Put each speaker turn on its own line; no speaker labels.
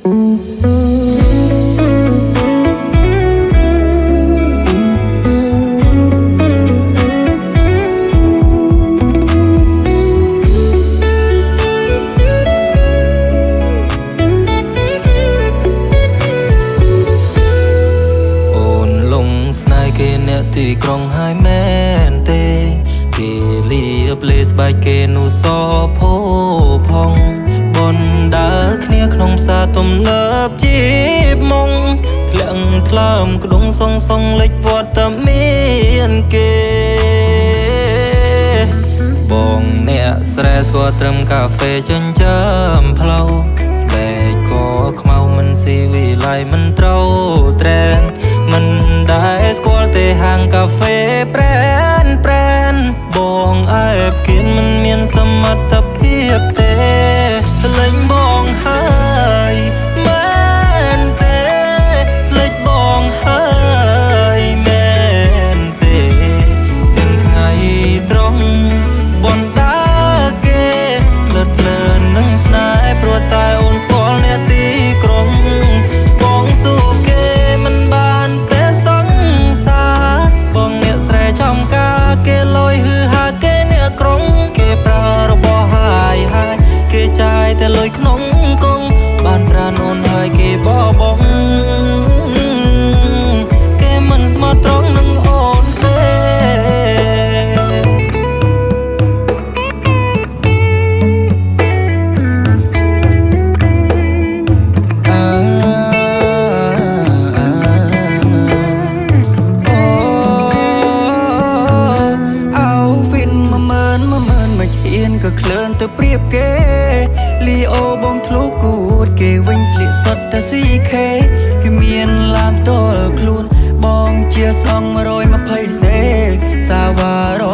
អូនលងស្នេហ៍គេអ្នកទីក្រុងហើយមែនទេគេលៀបលេស្បែកគេនោះសភោផងបនដើរគ្នាក្នុងផ្សារទំនើបជីបមុងធ្លាក់ថ្លើមក្ដុងសងសងលិចវត្តមានគេបងអ្នកស្រែស្គាល់ត្រឹមកាហ្វេចិញ្ចើមផ្លូវស្បែកក៏ខ្មៅមិនស៊ីវិល័យមិនត្រូវត្រែនមិនដែលស្គាល់ទេហាងកាហ្វេប្រែនប្រែនបងអែបគៀនមិនមានសមត្ថភាពទេលេងបងហើយមែនទេភ្លេចបងហើយមែនទេទាំងថ្ងៃត្រង់បនដាគេភ្លើតភ្លើននឹងស្នេហ៍ព្រោះតែអូនស្គាល់អ្នកទីក្រុងបងស៊ូគេមិនបានទេសង្សារបងអ្នកស្រែចំការគេលយហឺហាគេអ្នកក្រុងគេប្រើរបស់ហាយហាយគេចាយតែលុយក្នុងកងបានប្រានអូនហើយគេបបងគេមិនស្មោះត្រង់នឹងអូនទេ អើ
អូអោវិនមួយម៉ឺនមួយម៉ឺនមិនហ៊ានក៏ក្លឿនទៅប្រៀបគេលីអូបងធ្លុគួតគេវិញស្លៀកសុទ្ធតែ CK គេមានឡានតល់ខ្លួនបងជាសង120សេសាវ៉ារ